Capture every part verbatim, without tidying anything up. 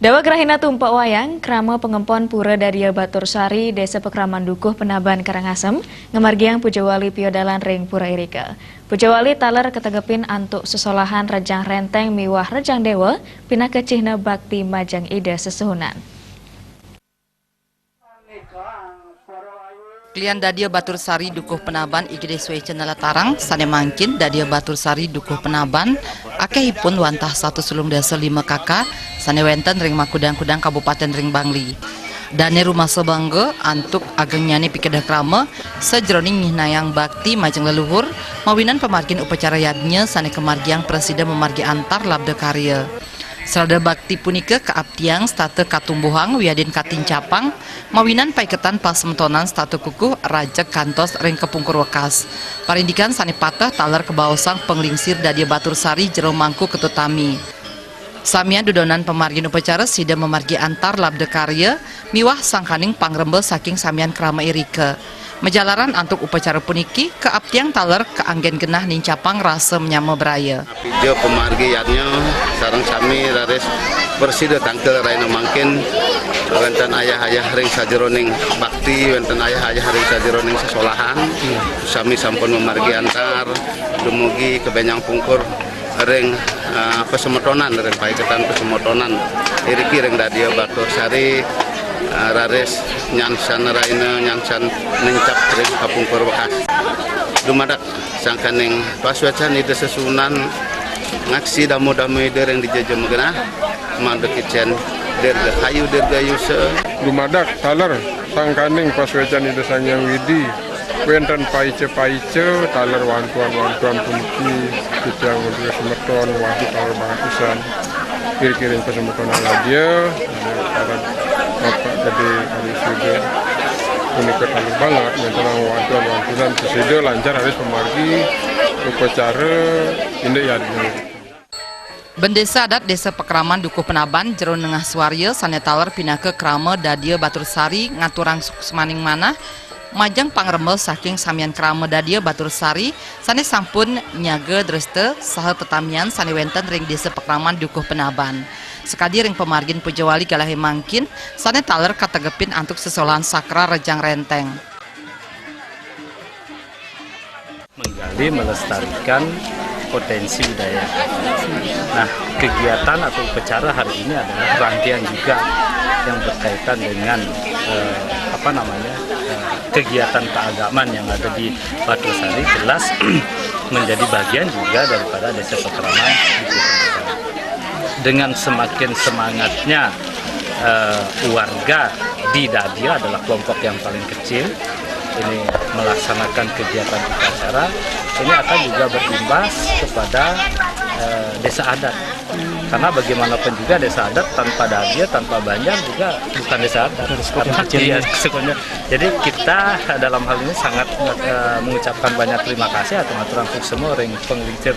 Daweg rahina tumpek wayang, krama pangempon Pura Dadia Batur Sari, Desa Pakraman Dukuh Penaban Karangasem, ngamargiang puja wali piodalan ring pura irika. Puja wali taler kategepin antuk sesolahan Rejang Renteng miwah Rejang Dewa, pinaka cihna bakti majeng Ida sesuhunan. Klian Dadia Batur Sari Dukuh Penaban I G D Swecana Latarang, sane mangkin Dadia Batur Sari Dukuh Penaban, akehipun wantah satus telung dasa lima K K, sane wenten ring makudang-kudang kabupaten ring Bangli. Dane rumasa bangga antuk agengnyane pikedah krama, sajeroning nyihnayang bakti majeng leluhur, mawinan pamargin upacara yadnya sane kamargiang prasida mamargi antar labda karya. Srada bakti punika kaaptiang setata katumbuhang wiadin katincapang, mawinan paiketan pasemetonan setata kukuh rajeg kantos ring kapungkur wekas. Parindikan sane pateh taler kabaosang panglingsir Dadia Batur Sari jero mangku ketut tami. Samian dudonan pamargin upacara sida mamargi antar labda karya miwah sangkaning pangremba saking samian krama irika. Majalaran antuk upacara puniki, kaaptiang taler kaanggen genah nincapang rasa manyama braya. Pija pamargi yadnya sareng sami raris prasida tangkil rahina mangkin, wenten ayah-ayah ring sajeroning bakti, wenten ayah-ayah ring sajeroning sesolahan, sami sampun mamargi antar dumugi kabenjang pungkur ring, eh, pasemetonan, ring paiketan pasemetonan iriki ring Dadia Batur Sari, eh, raris nyansan rahina, nyansan nincap ring kapungkur wekas. Dumadak sangkaning pasuecan Ida sesuhunan, ngaksi dama-dama Ida ring dija-dija magenah, mangda kicen dirgahayu dirgayusa. Dumadak taler sangkaning pasuecan Ida Sang Hyang Widi, wenten paica-paica taler wantuan-wantuan puniki, titiang nunas semeton, wantah taler banget pisan. Iriki ring pasemetonan Dadia, para Bapak Gede Ari Suda, punika taler banget, wenten wantuan-wantunan, prasida lancar raris pamargi upacara indik yadnya. Bendesa Adat Desa Pakraman Dukuh Penaban jero nengah swarya sane taler pinaka krama Dadia Batur Sari ngaturang suksmaning manah, majeng pangremba saking samian krama Dadia Batur Sari sane sampun nyaga dresta saha tetamian sane wenten ring Desa Pakraman Dukuh Penaban. Sakadi ring pamargin puja wali galahe mangkin, sane taler kategepin antuk sesolahan sakral Rejang Renteng. Menggali, melestarikan potensi budaya. Nah, kegiatan atau upacara hari ini adalah rangkaian juga yang berkaitan dengan, eh, apa namanya, eh, kegiatan keagamaan yang ada di Batur Sari, jelas menjadi bagian juga daripada Desa Pakraman. Dengan semakin semangatnya, eh, warga di Dadia, adalah kelompok yang paling kecil, ini melaksanakan kegiatan upacara, ini akan juga berimbas kepada, eh, desa adat. Karena bagaimanapun juga desa adat tanpa Dadia, tanpa Banjar juga bukan desa adat. Dari skop yang kecil, iya, ya. Jadi kita dalam hal ini sangat, eh, mengucapkan banyak terima kasih atau ngaturang semua ring panglingsir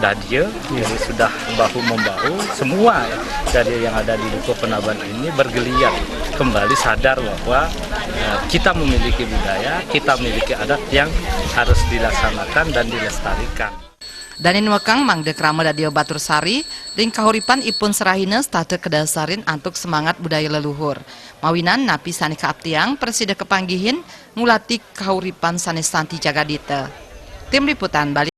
Dadia, iya, jadi sudah bahu membahu semua, ya, Dadia yang ada di Dukuh Penaban ini bergeliat kembali sadar bahwa, eh, kita memiliki budaya, kita memiliki adat yang harus dilaksanakan dan dilestarikan. Dane nuekang mangda krama Dadia Batur Sari ring kahuripan ipun sarahina setata kadasarin antuk semangat budaya leluhur. Mawinan napi sane kaaptiang prasida kapanggihin ngulati kahuripan sane santi jagadita. Tim Liputan Bali.